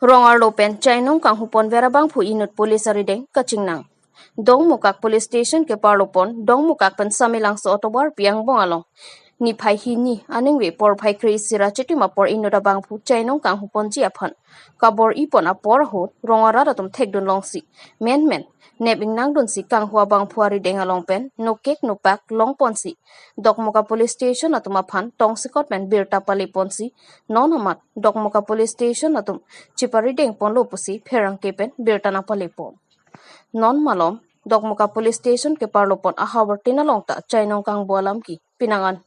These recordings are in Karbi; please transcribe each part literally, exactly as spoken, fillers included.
Rong arlo pen chainong kanghupon ver abangphu inut police arideng kachingnang. Dongmukak Police Station keparlopon Dongmukak pen Samelangso atovar pi angbong along niphai hini aningve porphai kre-isi ra chitim apor inut abangphu chainong kanghuponji aphan kabor-ipon apor ahut rong arat atum thekdun longsi menmen nep ingnangdunsi kanghu abangphu arideng along pen nokek nopak longponsi Dokmoka Police Station atum aphan tongsekot pen birta paleponsi non amat Dokmoka Police Station atum chiparidengponlo pusi pherangke pen birta nangpalepon. Non malom Dokmoka Police Station keparlopon ahavar tin along ta chainong kangbo alam ke pinangan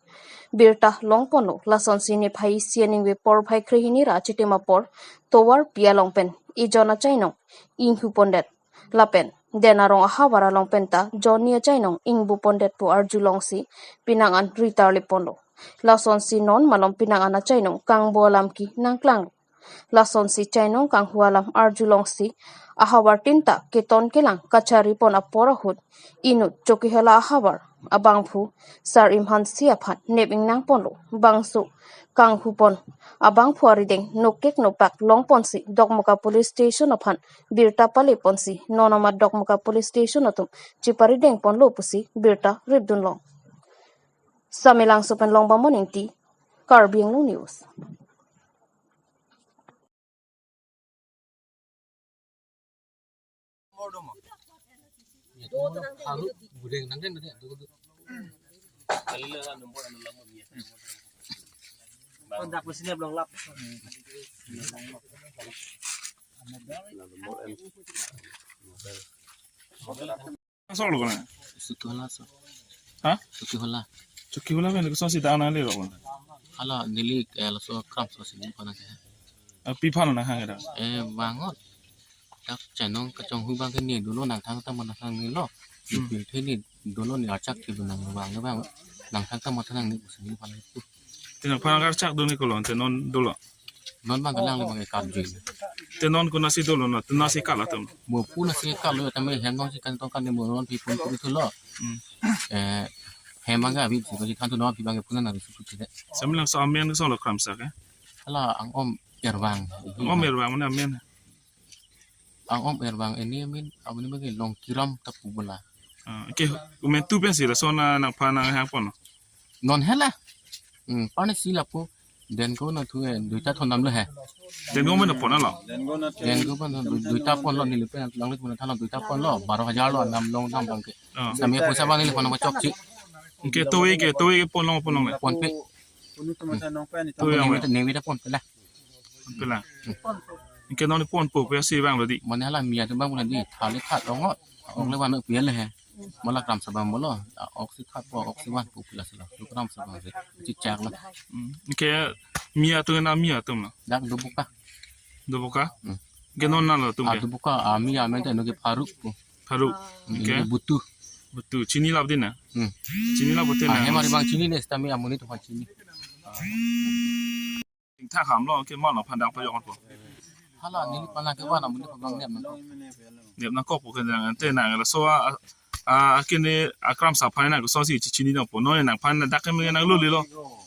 birta longponlo. Lasonsi niphai isi aningve porphai kre hini ra chitim apor tovar pi along pen ijon achainong inghupondet lapen den arong ahavar along penta jonni achainong ingbupondetpo arjulongsi pinangan ritarleponlo. Lasonsi non malom pinangan achainong kangbo alam ke nangklang. Lasonsi chainong kanghu alam arjulongsi ahavar tin ta keton kelang kacharipon apor ahut inut Chokihola ahavar abangphu Sar Imhansi aphan nep ingnangponlo. Bangso kanghupon abangphu arideng nokek nopak longponsi Dokmoka Police Station aphan birta paleponsi non amat Dokmoka Police Station atum chiparidengponlo pusi birta ripdunlong. Samelangso pen Longbamon Ingti, Karbi Anglong News. Asok lo kona? Chokihola so. Ha? Chokihola. Chokihola pen kosonsi dak nangle lo kona? Hala neli, eh, laso Kramsa si neli kona ke. Ah, pi aphan nanghang ke dak? Eh, bangot. Dak chainong kachonghu abang ke ne dolo nangthang ta mo nangthang ne lo. Hmm. Pi the ne dolo ne achak ke nang bang ke bang. Nangthang ta mo thang ne pusi neli aphan pu. Te nangphan achak do ne kolo, te non dolo. Non bang kelang le bang ekat jui. Te non konatsi dolo non, konatsi kala tum. Mo pu nasi kalo, tame hem nong si kantong kan ne mo non pi pun pun thulo. Hmm. Eh, hem bang abi si ko si thantu non pi bang pun na ri su su de. Samelangso amen ke solo Kramsa ke? Hala ang-om Ervang. Ang-om Ervang mane amen? Ang-om Ervang ini amen, amen bang Longkiram ta pu bola. Ah, ke, komantu pensi lason nangphan nanghangpon? Non hela. Hmm, pani si lapu. Den ko na thu, eh, duita thon damlo he. Den ko mane pon lo? Den ko pon, du-, duita ponlo, neli pen lang lik mane thanlo duita ponlo, baro hajar lo, nam long dam bang ke. Ah. Sami poisa bang neli pon ma chokche. Ke toi ke, toi ke ponlo, ponlo. PhonePe. Toi yang neli, neli ta PhonePe la. PhonePe la. Ke non ponpo, pe si bang lo di. Mane hala mia tu bang bulan di, thali khat ong ot. Ong le wan pi le he. Mala Kramsa bang bolo, oksi khat po, oksi wan pu pila silo. Tu Kramsa bang se, chichak lo. Hmm. Ke mia tu na mia tum lo? Dak Dobuka. Dobuka? Hmm. Ke non na lo tum Ah, ke? Dobuka, ah, mia amen te no ke Faruk pu. Faruk. Hmm, Ke? Butu. Butu. Chini lap di na? Hmm. Chini lap butu Ah, na. Hem ari bang chini ne, sitame amonit aphan chini. Ingthak ham lo, ke ma lo phan dang pajok po. Hala, neli phan ke wan amonit aphan bang nep nangkok. Nep nangkokpo ke jang, te nang laso a, a, a kene a Kramsa aphan nang kosonsi chi-, chini nangpo. Non nangphan dak ke nang lo le lo.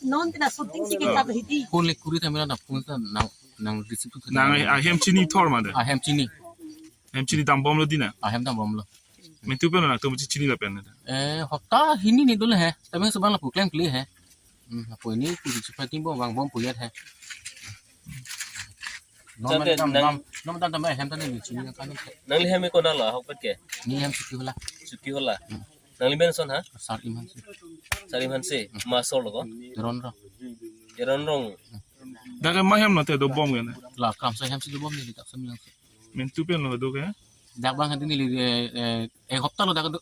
Non tina shooting si ke kap hidi. Phone le kuri ta mera na phone ta nang, nang receive tu Nang a, a hem chini thor ma de. A hem chini. Hem chini dambomlo di na. A hem dambomlo. Mentu pen nang tu chini lapen na. Eh, hopta hini ne dolo he. Tame sebang lapu klem kle he. Hmm, apo ini kudu cepat timbo bang bom puyat he. Nom Jate dam nang dam, nom dam dam hem tane ni chini kan ke. Nangli hem ko nalo ahok pet ke? Ni hem Chokihola. Chokihola. Hmm. Nangli men son ha? Sar Imhansi. Sar Imhansi. Ma solo ko? Teron ro. Teron rong. Dak ke ma hem lo te dobom ke na? La Kramsa hem si dobom ni dak Samelangso. Mentu pen lo do ke? Dak bang hadi neli, eh, eh, eh, hopta lo dak do.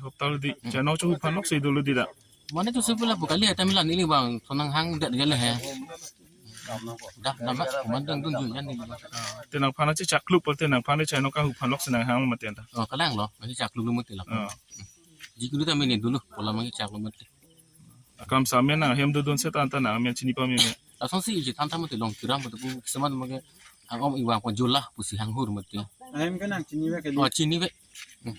Hopta lo di. Chano chu phanok si dolo di dak. Mane tu si pula bukali ya tamila neli bang sonang hang dak dia le he. Dak nama kuman dang dun juyan neli bang. Ah, te nangphan chichak lo po te nangphan chano kanghu phanok si nanghang mate ta. Oh, kalang lo, masih chak lo mate la. Ah. Jikulu tame ne dolo, pola mangi chak lo mate. Kramsa amen nang hem dodun set anta nang amen chini pame me. Lasonsi iji than than mate Longkiram mate pu seman mage ang-om iwang pon jola pusi hanghur mate. Ahem ke nang chini ve ke di. Oh, chini ve. Hmm.